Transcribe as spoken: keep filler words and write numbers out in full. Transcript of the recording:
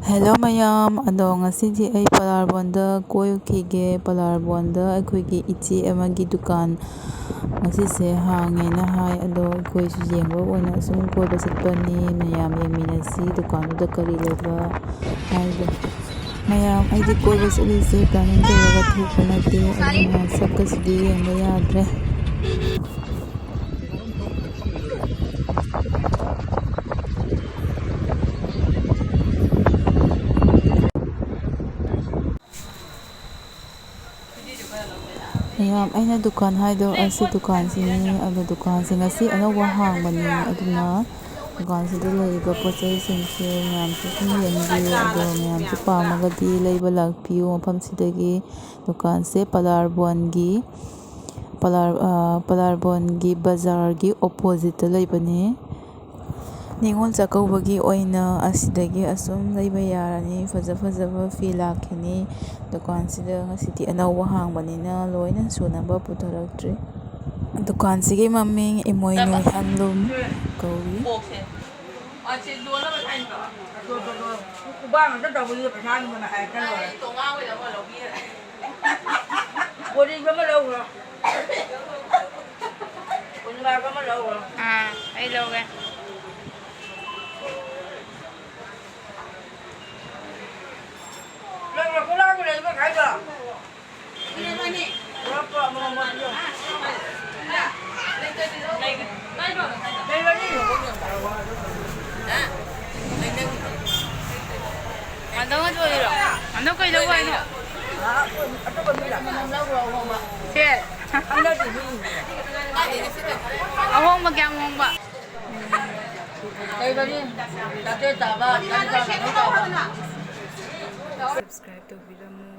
Hello ꯃꯌꯥꯝ, ꯑꯗꯣ ꯉꯁꯤꯗꯤ ꯑꯩ ꯄꯂꯥꯔꯕꯣꯟꯗ ꯀꯣꯏꯔꯨꯈꯤꯒꯦ꯫ ꯄꯂꯥꯔꯕꯣꯟꯗ ꯑꯩꯈꯣꯏꯒꯤ ꯏꯆꯦ ꯑꯃꯒꯤ ꯗꯨꯀꯥꯟ ꯉꯁꯤꯁꯦ ꯍꯥꯡꯉꯦꯅ ꯍꯥꯏ, ꯑꯗꯣ ꯑꯩꯈꯣꯏꯁꯨ ꯌꯦꯡꯕ ꯑꯣꯏꯅ ꯁꯨꯝ ꯀꯣꯏꯕ ꯆꯠꯄꯅꯤ꯫ ꯃꯌꯥꯝ ꯌꯦꯡꯃꯤꯟꯅꯁꯤ ꯗꯨꯀꯥꯟꯗꯨꯗ ꯀꯔꯤ ꯂꯩꯕ ꯍꯥꯏꯗꯣ꯫ ꯃꯌꯥꯝ, ꯑꯩꯗꯤ ꯀꯣꯏꯕ ꯆꯠꯂꯤꯁꯦ planning ꯇꯧꯔꯒ ꯊꯣꯛꯄ ꯅꯠꯇꯦ, ꯑꯗꯨꯅ ꯁꯛꯀꯁꯤꯗꯤ ꯌꯦꯡꯕ ꯌꯥꯗ꯭ꯔꯦ꯫ ꯃꯌꯥꯝ, ꯑꯩꯅ ꯗꯨꯀꯥꯟ ꯍꯥꯏꯗꯣ ꯑꯁꯤ ꯗꯨꯀꯥꯟꯁꯤꯅꯤ꯫ ꯑꯗꯣ ꯗꯨꯀꯥꯟꯁꯦ ꯉꯁꯤ ꯑꯅꯧꯕ ꯍꯥꯡꯕꯅꯤ, ꯑꯗꯨꯅ ꯗꯨꯀꯥꯟꯁꯤꯗ ꯂꯩꯔꯤꯕ ꯄꯣꯠ ꯆꯩꯁꯤꯡꯁꯦ ꯃꯌꯥꯝꯁꯨ ꯁꯨꯝ ꯌꯦꯡꯕꯤꯌꯨ꯫ ꯑꯗꯣ ꯃꯌꯥꯝꯁꯨ ꯄꯥꯝꯃꯒꯗꯤ ꯂꯩꯕ ꯂꯥꯛꯄꯤꯌꯨ ꯃꯐꯝꯁꯤꯗꯒꯤ꯫ ꯗꯨꯀꯥꯟꯁꯦ ꯄꯂꯥꯔꯕꯣꯟꯒꯤ, ꯄꯂꯥꯔ-, ꯑ, ꯄꯂꯥꯔꯕꯣꯟꯒꯤ ꯕꯖꯥꯔꯒꯤ oppositeꯇ ꯂꯩꯕꯅꯤ꯫ ꯅꯤꯉꯣꯜ ꯆꯥꯛꯀꯧꯕꯒꯤ ꯑꯣꯏꯅ ꯑꯁꯤꯗꯒꯤ ꯑꯁꯨꯝ ꯂꯩꯕ ꯌꯥꯔꯅꯤ꯫ ꯐꯖ ꯐꯖꯕ ꯐꯤ ꯂꯥꯛꯈꯤꯅꯤ꯫ ꯗꯨꯀꯥꯟꯁꯤꯗ ꯉꯁꯤꯗꯤ ꯑꯅꯧꯕ ꯍꯥꯡꯕꯅꯤꯅ ꯂꯣꯏꯅ ꯁꯨꯅꯕ ꯄꯨꯊꯣꯔꯛꯇ꯭ꯔꯤ꯫ ꯗꯨꯀꯥꯟꯁꯤꯒꯤ ꯃꯃꯤꯡ ꯏꯃꯣꯏꯅꯨ handloom ꯀꯧꯏ꯫ ꯈꯨꯕꯥꯛ ꯉꯥꯛꯇ ꯇꯧꯕꯗꯨꯗ ꯄꯩꯁꯥ ꯑꯗꯨꯝ ꯍꯥꯏꯔꯛꯀꯅꯤ꯫ ꯕꯣꯔꯤꯁꯨ ꯑꯃ ꯂꯧꯈ꯭ꯔꯣ꯫ ꯀꯨꯟꯒꯥꯁꯨ ꯑꯃ ꯂꯧꯈ꯭ꯔꯣ꯫ ꯑꯥ, ꯑꯩ ꯂꯧꯒꯦ꯫ ꯂꯧꯈ꯭ꯔꯣ, ꯀꯨꯟꯊ꯭ꯔꯥꯒꯤ ꯂꯩꯕ ꯈꯥꯏꯗꯣ꯫ ꯄꯨꯂꯞꯇꯣ ꯑꯃꯃꯝ ꯑꯣꯏꯕꯤꯌꯣ꯫ ꯂꯩꯕꯅꯤ꯫ ꯍꯟꯗꯛ ꯀꯩ ꯂꯧꯕ ꯍꯥꯏꯅꯣ? ꯑꯥ, ꯑꯇꯣꯞꯄ ꯃꯤ ꯂꯥꯛꯄ꯫ ꯁꯦ꯫ ꯈꯪꯅꯗꯦ ꯃꯤ꯫ ꯑꯍꯣꯡꯕ ꯀꯌꯥꯝ ꯍꯣꯡꯕ? ꯂꯩꯕꯅꯤ꯫ ꯆꯥꯇ꯭ꯔꯦꯠ ꯇꯥꯕ, ꯆꯥꯅꯤꯄꯥꯟ ꯌꯥꯡꯈꯩ ꯇꯥꯕ꯫ Subscribe ꯇꯧꯕꯤꯔꯝꯃꯨ꯫